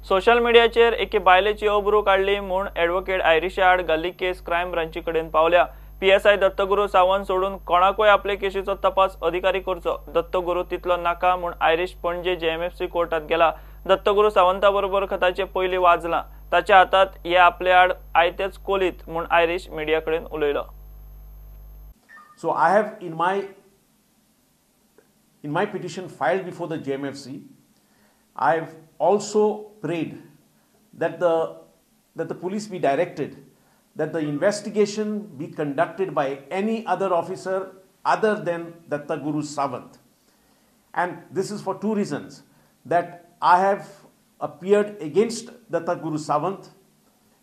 Social मिडियाचेर एके बायलेची अब्रू काडली म्हूण ॲडव्होकेट आयरिशा आड घाल्ली केस क्रायम ब्रांची कडेन पावल्या। पीएसआय दत्तगुरू सावंत सोडून कोणाकूय आपले केशीचो तपास अधिकारी करचो, दत्तगुरू तितलो नाका म्हूण आयरिश पणजे जेएमएफसी कोर्टात गेला। दत्तगुरू सावंता बरोबर खताचे पयली वाजला, ताच्या हातात हे आपले आड आयतेच कोलीत म्हूण आयरिश मिडिया कडेन उलयलो। So I have in my petition filed before the JMFC, I have also prayed that the police be directed that the investigation be conducted by any other officer other than Dattaguru Sawant. And this is for two reasons: that I have appeared against Dattaguru Sawant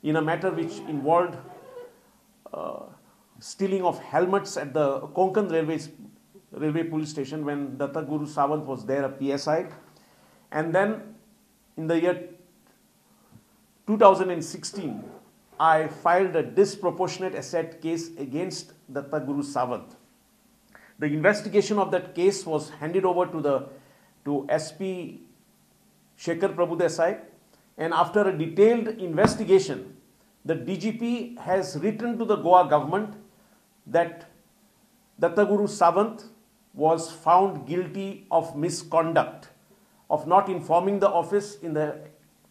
in a matter which involved stealing of helmets at the Konkan Railway Police Station when Dattaguru Sawant was there a PSI. And then in the year 2016, I filed a disproportionate asset case against Dattaguru Sawant. The investigation of that case was handed over to SP Shekhar Prabhudesai, and after a detailed investigation, the DGP has written to the Goa government that Dattaguru Sawant was found guilty of misconduct, of not informing the office in the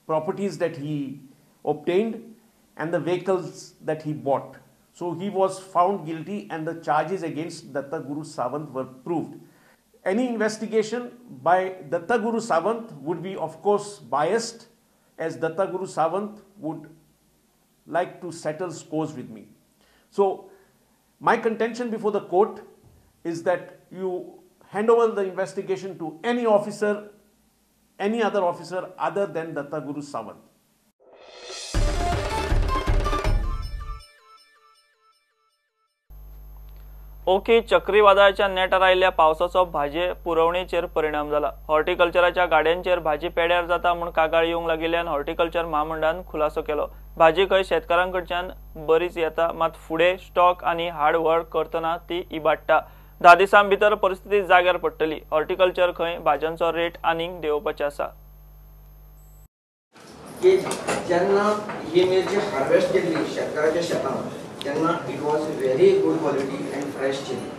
properties that he obtained and the vehicles that he bought. So he was found guilty and the charges against Dattaguru Sawant were proved. Any investigation by Dattaguru Sawant would be of course biased, as Dattaguru Sawant would like to settle scores with me. So my contention before the court is that you hand over the investigation to any officer, any other officer other than Dattaguru Sawant. ओखी चक्रीवादळाच्या नेटार आयिल्ल्या पावसाचो भाजये पुरवणेचेर परिणाम जाला। हॉर्टिकल्चराच्या गाड्यांचेर भाजी पेड्यार जाता म्हूण कागाळ येवंक लागिल्ल्यान हॉर्टिकल्चर म्हामंडळान खुलासो केलो। भाजी खंय शेतकारांकडच्यान बरीच येता, मात फुडें स्टॉक आनी हाड व्हर करतना ती इबाडटा। 10 दिसां भितर परिस्थिती जाग्यार पडटली। हॉर्टिकल्चर खंय भाजयांचो रेट आनीक देंवोवपाचें आसा। जेन्ना ही मिरची हार्वेस्ट केल्ली शेतकाराच्या शेतान तेन्ना it was very good quality and fresh chilli.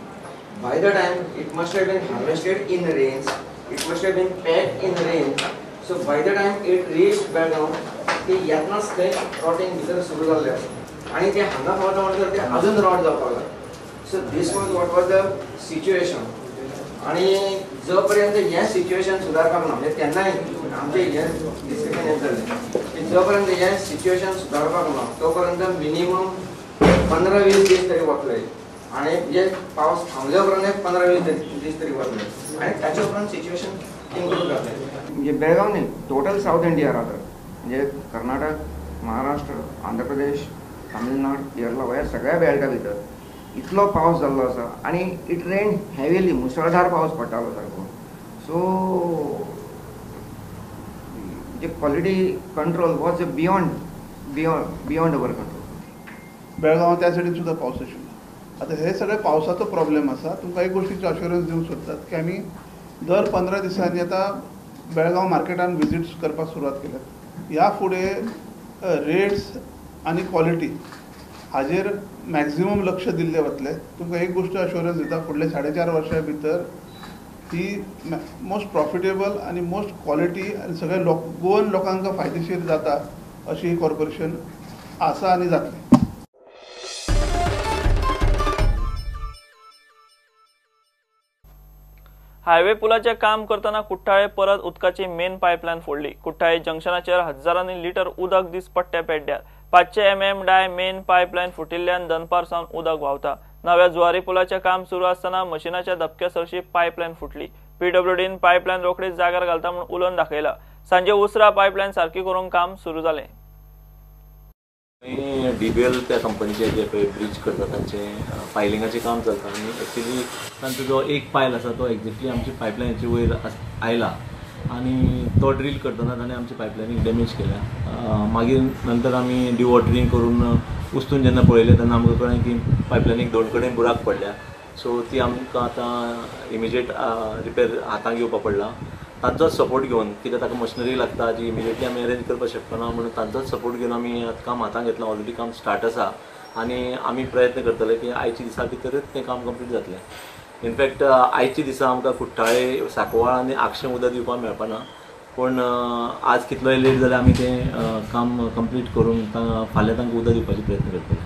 By the time it must have been harvested in rains, it must have been packed in rain. So by the time it reach Belgaum ते येतनाच थंय rotting भितर सुरू जाल्लें आसा आनी ते हांगा पावता म्हणसर ते अजून रॉट जावपाक लागलें. So this was what was the situation. आनी जो पर्यंत हें सिच्युएशन सुदारपाक ना, म्हणजे तेन्नाय आमचें हें डिस्कशन हें जालें की जो पर्यंत हें सिच्युएशन सुदारपाक ना तो पर्यंत मिनिमम 15-20 दीस तरी वतले आनी जे पावस थांबले उपरांत 15-20 दीस तरी वतले आनी ताचे उपरांत सिच्युएशन इम्प्रूव जातलें. म्हणजे बेळगांव न्ही, टोटल सावथ इंडिया राहता, म्हणजे कर्नाटक, महाराष्ट्र, आंध्र प्रदेश, तामिळनाड, केरला ह्या सगळ्या बेल्टा भितर इतलो पावस जाल्लो आसा आनी it rain heavily, मुसळधार पावस पडटालो सारको. सो म्हणजे quality control was beyond beyond beyond our control. बेळगांवां त्या सायडीन सुद्दां पावस आशिल्लो. आतां हे सगळे पावसाचो प्रॉब्लेम आसा. तुमकां एक गोश्टीचें अश्योरन्स दिवंक सोदतात की आमी दर 15 दिसांनी आतां बेळगांव मार्केटान विजिट्स करपाक सुरवात केल्या. ह्या फुडें रेट्स आनी क्वॉलिटी हाजेर मॅक्झिमम लक्ष दिल्लें वतलें. तुमकां एक गोश्ट अश्योरन्स दिता, फुडल्या 4.5 वर्सां भितर ही मोस्ट प्रॉफिटेबल आनी मोस्ट क्वॉलिटी आनी सगळे लोक गोवन लोकांक फायदेशीर जाता अशी ही कॉर्पोरेशन आसा आनी जातली. हायवे पुलाचें काम करतना कुठ्ठाळे परत उदकाची मेन पायपलायन फोडली. कुठ्ठाळे जंक्शनाचेर हजारांनी लिटर उदक दिसपट्ट्या पेड्ड्यार. 500 mm डाय मेन पायपलायन फुटिल्ल्यान दनपार सावन उदक व्हांवता. नव्या जुवारी पुलाचें काम सुरू आसतना मशिनाच्या धपक्या सरशी पायपलायन फुटली. पीडब्ल्यूडीन पायपलायन रोखडीच जाग्यार घालता म्हूण उलोवन दाखयला. सांजे उसरा पायपलायन सारकी करूंक काम सुरू जालें. डीबीएल त्या कंपनीचे जे पळय ब्रिज करता तांचें पायलिंगाचें काम चलता आनी एक्चुली तांचो जो एक पायल आसा तो एक्झॅक्टली आमची पायपलायनाचे वयर आयला आनी तो ड्रील करतना ताणें आमची पायपलायनीक डॅमेज केल्या. मागीर नंतर आमी डिवॉटरींग करून उस्तून जेन्ना पळयलें तेन्ना आमकां कळ्ळें की पायपलायनीक दोन कडेन बुराक पडल्या. सो ती आमकां आतां इमिजिएट रिपेर हातांत घेवपा पडला. तांचोच सपोर्ट घेवन, कित्याक ताका मशिनरी लागता जी इमिडिएटली आमी अरेंज करपाक शकना, म्हणून तांचोच सपोर्ट घेवन आमी आतां काम हातांत घेतलां. ऑलरेडी काम स्टार्ट आसा आनी आमी प्रयत्न करतले की आयच्या दिसा भितरच तें काम कंप्लीट जातलें. इनफॅक्ट आयच्या दिसा आमकां कुठ्ठाळे, सांकवाळ आनी आगशें उदक दिवपाक मेळपाना, पूण आज कितलोय लेट जाल्यार आमी तें काम कंप्लीट करून फाल्यां तांकां उदक दिवपाचो प्रयत्न करतले.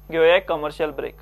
घेवया एक कमर्शियल ब्रेक.